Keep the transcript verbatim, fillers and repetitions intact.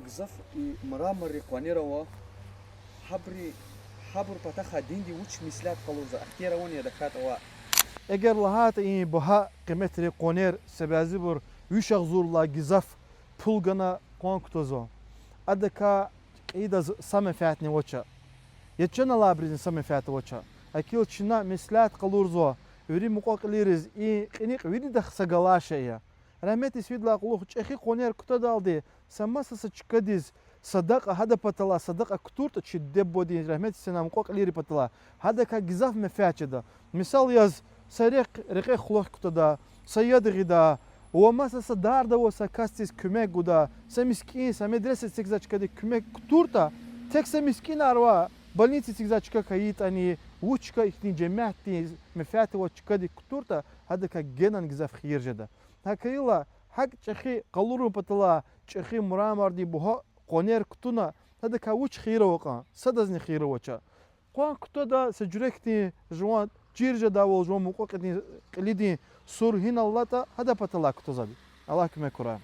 Гзаф и мраморрин къванер ава, гьабурун, гьабурун патахъай динди вуч меслят къалурзава, ихтияр авани адахъ катӀ ава? Эгер лагьайтӀа и багьа къиметрин къванер са бязибуру виш агъзурдалай гзаф пул гана къван кутазва, адакай кьейидаз са менфятни авач, яд чанлайбуруз са менфят авач. ГьакӀ хьайила чна меслят къалурзава вири мукьва-кьилийриз, и кьиникь виридахъ са галай шей я. Рагьметдиз фидалай кьулухъ чӀехи къванер кутадалди са маса са чкадиз садакьа, гьадан паталай садакьа кутуртӀа чи диде-бубадин, рагьметдиз фенвай мукьва-кьилийрин паталай, гьадакай гзаф менфят жеда. Мисал яз, са рехъ, рекье хъулухъ кутада, са яд гъида, ва маса са дарда авай са касдиз куьмек гуда, са мискӀин, са медресада эцигзавай чкадик куьмек кутуртӀа, тек са мискӀинар ва больницада эцигзавай чка хьайитӀани, вуч чка ихьтин жемятдиз менфят авай чкадик кутуртӀа, гьадакай генани гзаф хийир жеда. ГьакӀ хьайила, гьакӀ чӀехи къалурун паталай, чӀехи мрамордин багьа къванер кутуна, гьадакай вуч хийир ава кьван? Садазни хийир авач. Къван кутада са жуьредин жуван чир жедайвал, жуван мукьва-кьилидин, кьилидин сур гьинал алатӀа, гьадан паталай кутазвайди. Аллагь куьмек хьурай.